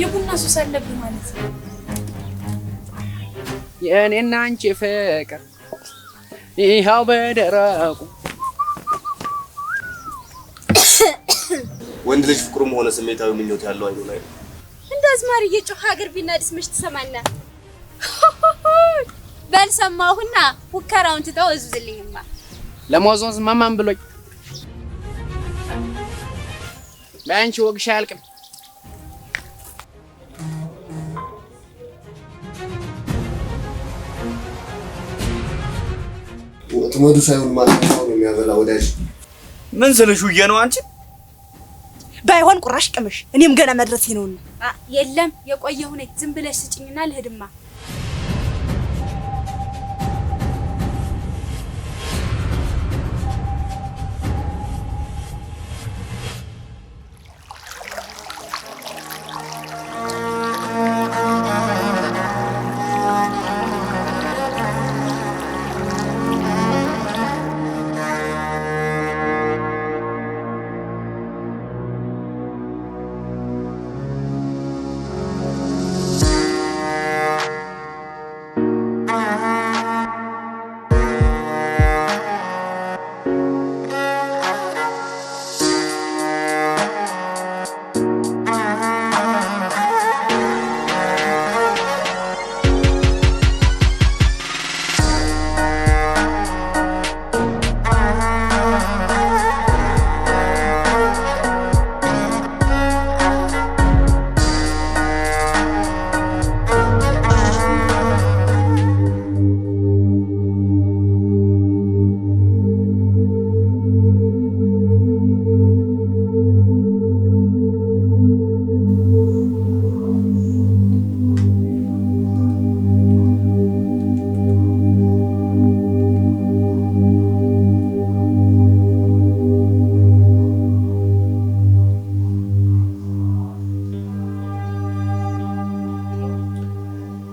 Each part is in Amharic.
የቡና ሱስ አለብህ ማለት ነው። የእኔና አንቺ ፍቅር ይኸው በደረቁ። ወንድ ልጅ ፍቅሩም ሆነ ስሜታዊ ምኞት ያለው አይኑ ላይ ነው። እንደ አዝማሪ እየጮኸ ሀገር ቢናድስ መች ትሰማና? በል ሰማሁና ሙከራውን ትተው እዙዝልኝማ። ለሞዞዝ ማማን ብሎኝ በአንቺ ወግሽ አያልቅም። ወጥመዱ ሳይሆን ማጥመዱ ነው የሚያበላ ወዳጅ። ምን ስልሽ ውዬ ነው አንቺ? ባይሆን ቁራሽ ቅምሽ፣ እኔም ገና መድረሴ ነውና። የለም የቆየሁ ነኝ። ዝም ብለሽ ስጭኝና ልሂድማ።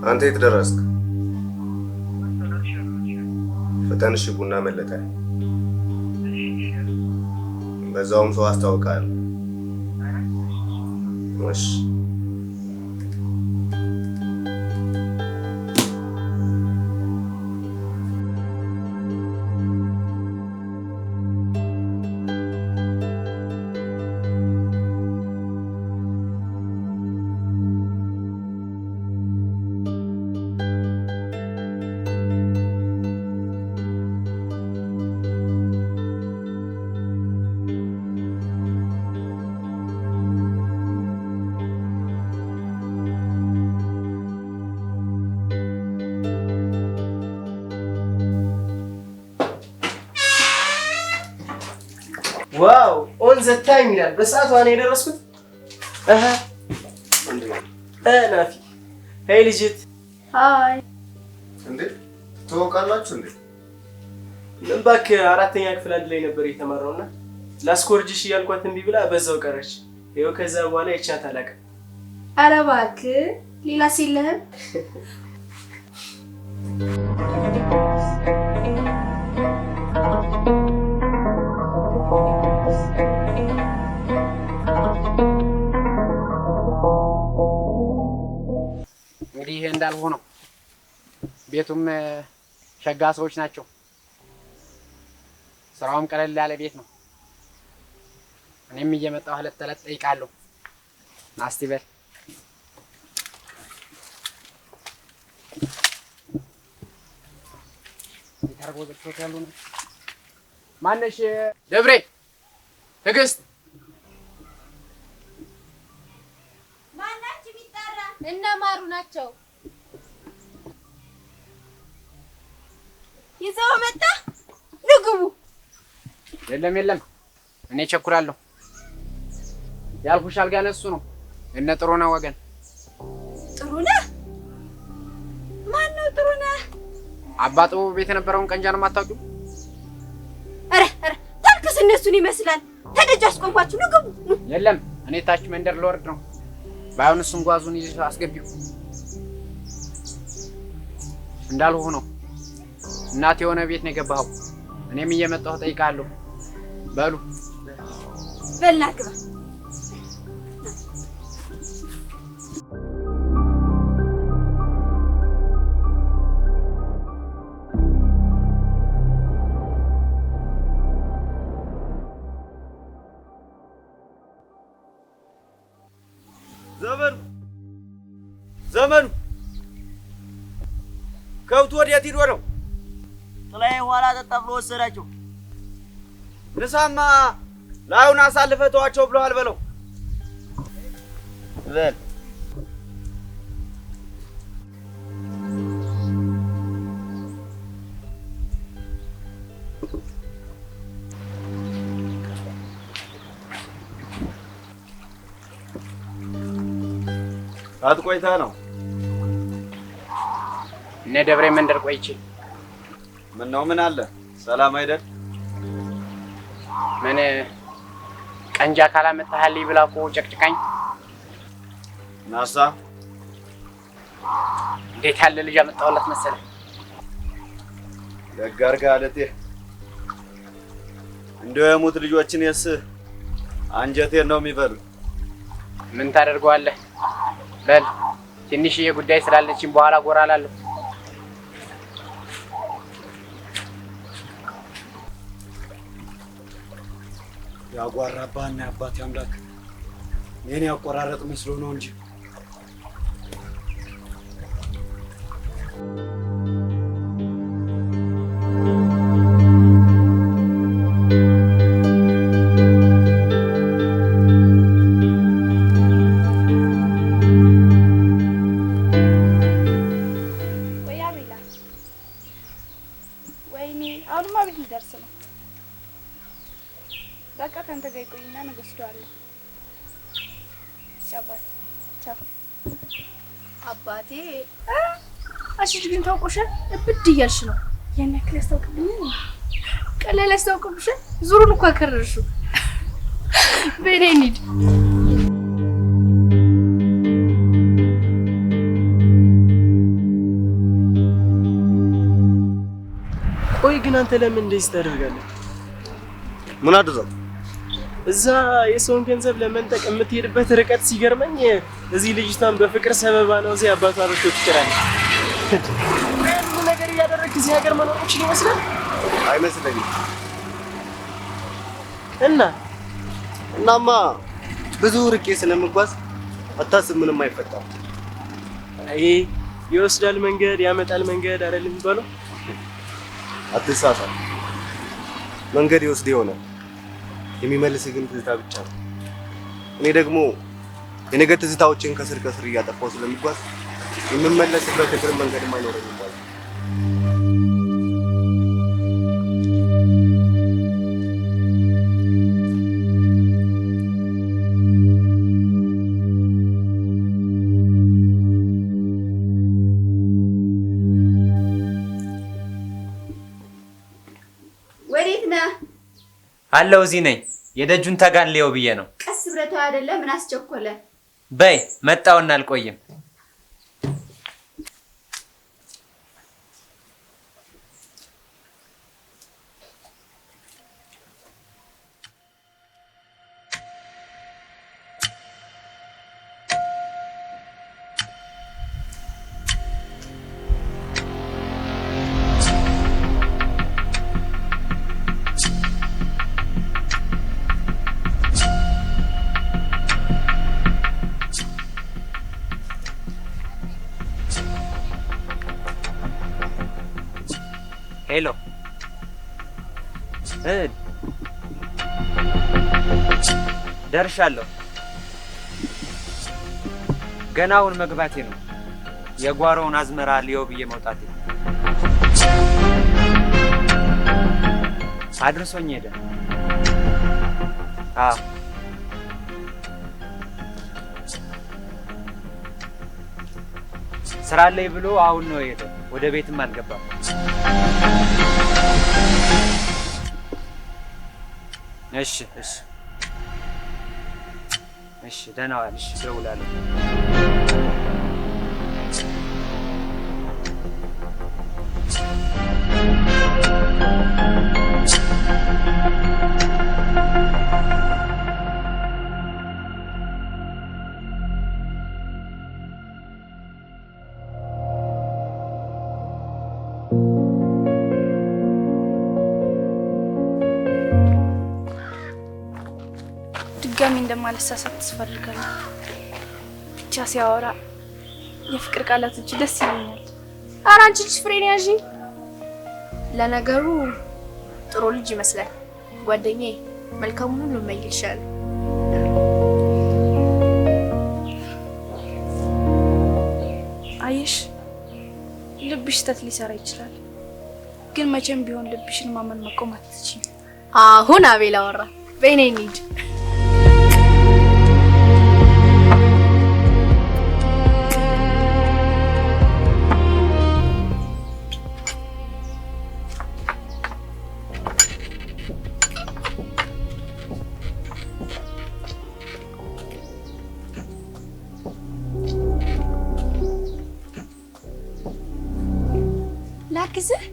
አንተ የት ደረስክ? ፍጠን እሺ፣ ቡና መለጠ። በዛውም ሰው አስታውቃለሁ። እሺ። Wow, on the time ይላል። በሰዓቱ ነው የደረስኩት። አሃ ናፊ፣ hey ልጅት። Hi። እንዴ ትተዋወቃላችሁ እንዴ? ምን እባክህ፣ አራተኛ ክፍል አንድ ላይ ነበር የተማርነውና ላስኮርጅሽ እያልኳት እምቢ ብላ በዛው ቀረች። ይኸው ከዛ በኋላ አይቻት አላውቅም። ኧረ እባክህ ሌላስ የለህም? እንግዲህ ይሄ እንዳልሆ ነው። ቤቱም ሸጋ ሰዎች ናቸው። ስራውም ቀለል ያለ ቤት ነው። እኔም እየመጣሁ ዕለት ተዕለት ጠይቃለሁ። ናስቲ በል። እንዴት አድርገው ዘግቶት ያሉ ነው። ማነሽ? ደብሬ፣ ትዕግስት። ማናችሁ የሚጠራ? እነ ማሩ ናቸው። ይዘው መጣ። ንግቡ። የለም የለም፣ እኔ ቸኩላለሁ። ያልኩሽ አልጋ ነሱ ነው። እነ ጥሩነህ ወገን። ጥሩነህ? ማን ነው ጥሩነህ? አባ ጥበቡ ቤት የነበረውን ቀንጃ ነው የማታውቂው? ኧረ ኧረ ታልክስ እነሱን ይመስላል። ተደጅ አስቆምኳችሁ። ንግቡ። የለም፣ እኔ ታች መንደር ልወርድ ነው። ባይሆን እሱን ጓዙን ይዘሽ አስገቢው። እንዳልሆ ነው። እናት የሆነ ቤት ነው የገባኸው። እኔም እየመጣሁ እጠይቅሃለሁ። በሉ። በልና ግባ። ዘመኑ ዘመኑ ከብቱ ወዴት ሂዶ ነው? ጥላዬ ኋላ ጠጣ ብሎ ወሰዳቸው። ንሳማ ላዩን አሳልፈህ ተዋቸው ብለዋል በለው። በል አትቆይታ ነው። እነ ደብሬ መንደር ቆይቼ። ምን ነው ምን አለ? ሰላም አይደል? ምን ቀንጃ ካላመጣህልኝ ብላ እኮ ጨቅጭቃኝ። ናሳ እንዴት ያለ ልጅ አመጣሁላት መሰለህ? ደግ አድርገህ አለቴ። እንደው የሙት ልጆችን የስ አንጀቴን ነው የሚበሉ። ምን ታደርገዋለህ? በል ትንሽዬ ጉዳይ ስላለችኝ በኋላ ጎራ እላለሁ። ያጓራባና የአባቴ አምላክ የኔ ያቆራረጥ መስሎ ነው እንጂ ወይ አቤላ፣ ወይኔ አሁንማ ቤት ልደርስ ነው። በቃ ከአንተ ጋር ይቆይና ነገ ወስደዋለሁ። እሺ አባቴ፣ ቻው። አባቴ አሽሽ ግን ታውቆሻል። እብድ እያልሽ ነው። ያን ያክል ያስታውቅብኛል? ቀላል ያስታውቅብሻል? ዙሩን እኮ አከረርሽው። በእኔ እንሂድ። ቆይ ግን አንተ ለምን እንደዚህ ታደርጋለህ? ምን አደረኩ? እዛ የሰውን ገንዘብ ለመንጠቅ የምትሄድበት ርቀት ሲገርመኝ፣ እዚህ ልጅቷን በፍቅር ሰበባ ነው እዚህ አባቷ ረድቶ ትጭራለህ። ሁሉ ነገር እያደረግክ እዚህ ሀገር መኖር የምችል ይመስላል? አይመስለኝም። እና እናማ ብዙ ርቄ ስለምጓዝ አታስብ፣ ምንም አይፈጠርም። አይ ይወስዳል መንገድ ያመጣል መንገድ አይደል የሚባለው? አትሳሳት። መንገድ ይወስድ ይሆናል፣ የሚመልስ ግን ትዝታ ብቻ ነው። እኔ ደግሞ የነገ ትዝታዎችን ከስር ከስር እያጠፋው ስለምጓዝ የምመለስበት እግር መንገድም አይኖረኝም ማለት ነው። ወዴት ነህ? አለው እዚህ ነኝ። የደጁን ተጋን ልየው ብዬ ነው። ቀስ ብለህ ተው አይደለ? ምን አስቸኮለ? በይ መጣውና አልቆይም። Hello ደርሻለሁ። ገና አሁን መግባቴ ነው። የጓሮውን አዝመራ ልየው ብዬ መውጣቴ አድርሶኝ ሄደ። አዎ ስራ አለኝ ብሎ አሁን ነው የሄደ። ወደ ቤትም አልገባም። እሺ እሺ እሺ፣ ደህና ዋል። እሺ፣ እደውላለሁ። ድጋሚ እንደማልሳሳት ተስፋ አድርጋለሁ። ብቻ ሲያወራ የፍቅር ቃላቶች ደስ ይለኛል። ኧረ አንቺ ልጅ ፍሬን ያዢ። ለነገሩ ጥሩ ልጅ ይመስላል ጓደኛዬ። መልካሙን ሁሉ እመኝልሻለሁ። አየሽ፣ ልብሽ ስህተት ሊሰራ ይችላል፣ ግን መቼም ቢሆን ልብሽን ማመን መቆም አትችይም። አሁን አቤል አወራ። በይ ነይ እንሂድ። ላግዝህ?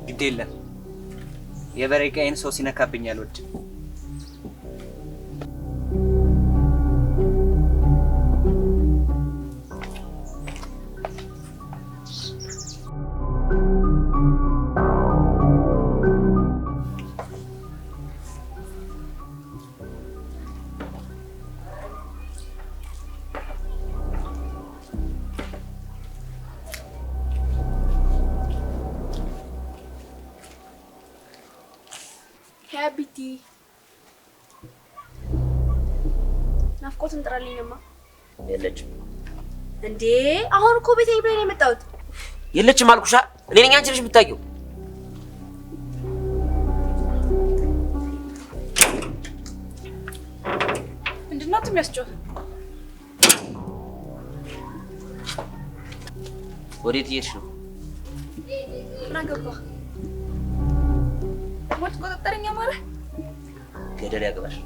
ግድ የለም፣ የበሬ ዕቃዬን ሰው ሲነካብኝ አልወድም። ቢቲ ናፍቆትን ጥራልኝማ። የለችም እንዴ? አሁን እኮ ቤቴ ብለህ ነው የመጣሁት። የለችም አልኩሻ። እኔ ነኝ አንቺ ነሽ የምታውቂው። ምንድን ነው የሚያስጮህ? ወዴት እየሄድሽ ነው? ምን አገባህ? ሞት ቆጣጠረኛ ማለት ገደል ያግባሽ።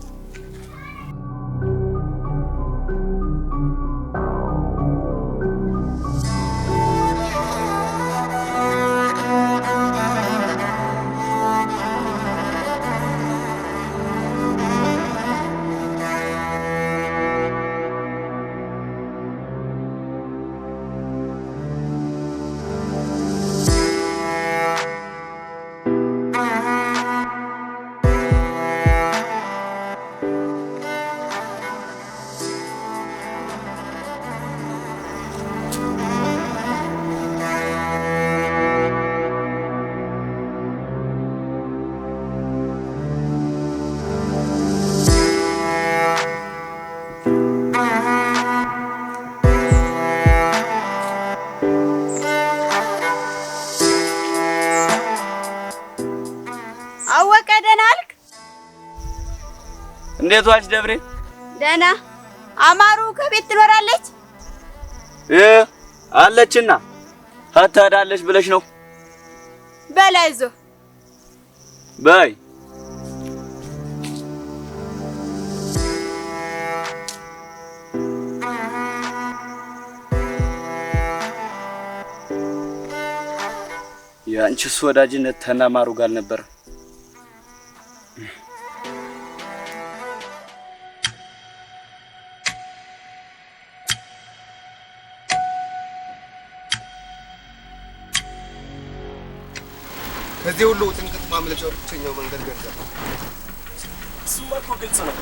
አወቀ ደህና አልክ? እንዴት ዋልሽ ደብሬ? ደህና። አማሩ ከቤት ትኖራለች? አለችና ትሄዳለች ብለሽ ነው? በል አይዞህ። በይ የአንቺስ ወዳጅነት ተናማሩ ጋር ነበር። ከዚህ ሁሉ ውጥንቅጥ ማምለጫው ብቸኛው መንገድ ገንዘብ ነው። እሱማ እኮ ግልጽ ነው፣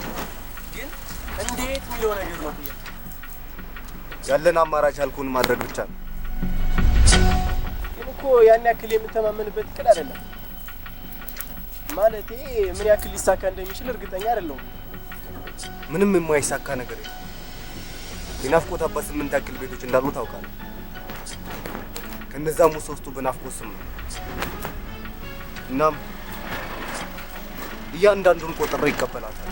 ግን እንዴት የሚለው ነገር ነው ጥያቄ። ያለን አማራጭ ያልኩህን ማድረግ ብቻ ነው። ግን እኮ ያን ያክል የምተማመንበት እቅድ አይደለም። ማለቴ ምን ያክል ሊሳካ እንደሚችል እርግጠኛ አይደለሁም። ምንም የማይሳካ ነገር የለም። የናፍቆት አባት 8 ያክል ቤቶች እንዳሉ ታውቃለህ። ከነዛም ውስጥ 3ቱ በናፍቆት ስም ነው። እናም እያንዳንዱን ቆጥሬ ይቀበላታል።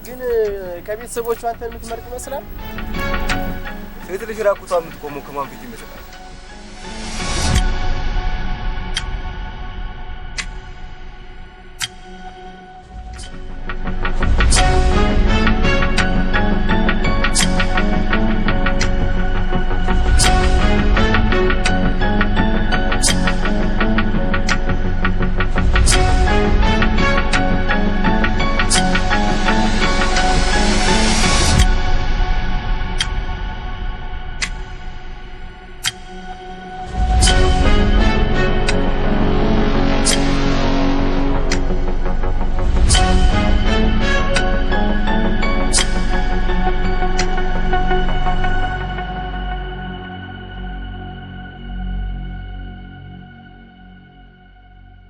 ግን ከቤተሰቦቹ አንተን የምትመርጥ ይመስላል? ሴት ልጅ ራቁቷ የምትቆመው ከማን ፊት ይመስላል?